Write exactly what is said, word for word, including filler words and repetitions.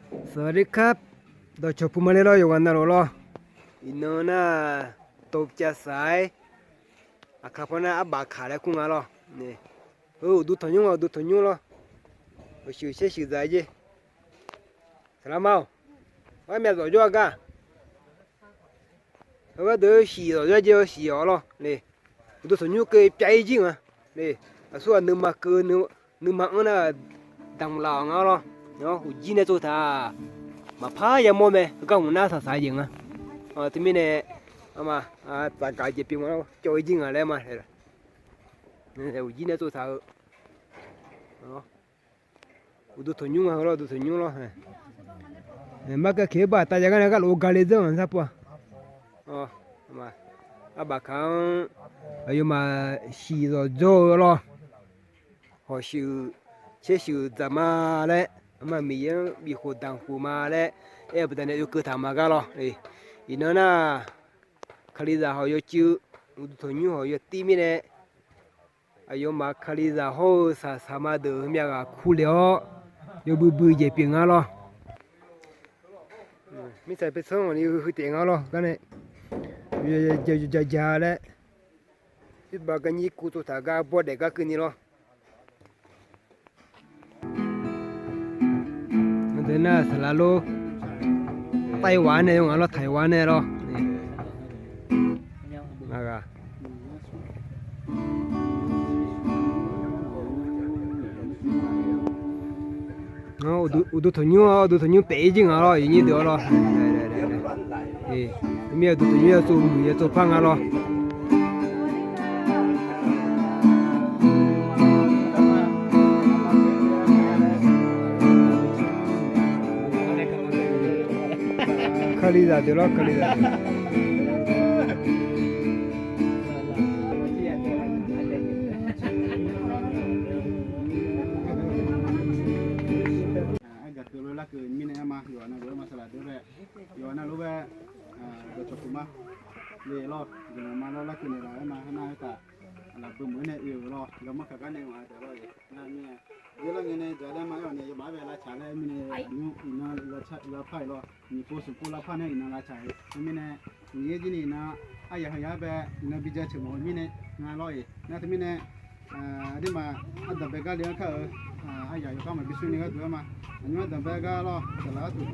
สวัสดีครับ Dawqcawq puq ma le lawr, yawqghaq navluf lawr. Iqnan nar, tov cav saq-aer, aqkaq pawr nar arbaf kaq laer kur nga lawr. Uqduq tanqnymr-a, uqduq tanqnymr lawr. Awqshuif caer shuif dzaq-aer jer. Saqlaq ma-awq. Armyav zawqjawr-a gar. Gharduq shiq zawqjawr jer-eu shiq-awq lawr le. Uqduq tanqnymr keuv pyav-ir jir nga le. Aqsur ghaq nuima keuv, nuima anr nar-aq, damqlaf-awq nga lawr. Uqjir nae tsovtaq, maqpar yamawr mae, heugar hmq nar saqsaq-aer jeq nga. Teumirnae, arma, tsafgaq jeq pyeuf nga lawr, cawv-ir jir nga laer ma. Uqjir nae tsovtaq-eu uqduq tanqnymr nga lawr, uqduq tanqnymr lawr. Mar kav keq-aer baqtav jav gar nae gharlof-eu gale dzeur-anr sar pov-a. Arbaf kaq-anr aqyawfmaf shiq zawqjawr-eu lawr. Hawq shuif, caer shuif dzaq ma laer, arma Miqyaer-anr bif khof danq khof ma laer aer-eu baqdanae oekeuv taq ma gar lawr. Iqnan nar, Kalizaq hawq yawcuiv, uqduq tanqnymr hawq yawtir mirnae, aqyawfmaf Kalizaq hawr-eu saqsaq ma deuq heumyav ghaq kur le-awr, yawbui bui jeq pyeuf nga lawr. Mirtsaq pyaeqtsanr ghawqni heu taef nga lawr gar nae, ja ja laer, irbaf garnyir kuv tsovtaq gar bawr daef gar keuvni lawr. Aqdui nar saqlaq lor, Taiwan nae yawqghaq lawr, Taiwan nae lawr. Aqghaq Uqduq tanqnymr, uqduq tanqnymr paef-ir jir nga lawr, aqyuif nyir deuq-awr lawr. Mir uqduq tanqnymr yawtsov muiq yawtsov par nga lawr. Kalizaq deuq lawr, Kalizaq deuq. Aergaq keuv lof larkeuv mirnae aer ma, yawqha navluf-aer ma saqlaq deuq-aer bae, yawqha navluf-aer bae, dawqcawq puq ma le lawr, guiqlanq ma lawr larkeuv naeqlaf-aer ma, hanar aertaq, lafbui meuq-aer nae oe-euq lawr, yawmar kaq gar nae ngaq-a deuq lawr-e, nar mirnae, yawlar ngae nae jaq laer ma aer-awq nae yawmaf-aer bae lavcaq laer mirnae, aqnymr iqnan lavpar-iq lawr, nyiq pov smq pov lavpar nae iqnan lavcaq-eu teumirnae, Miqyaer jir ni iqnan aryaq heuya-aer bae iqnan bi jaceuq mawf-eu mirnae nga lawr-e, nar teumirnae, aqduimaf ardanq bae gar le-anr kar-euq aryaq yawqgar maqbi sur ni gharduq-aer ma, aqnymr ardanq bae gar lawr, saqlaq arduq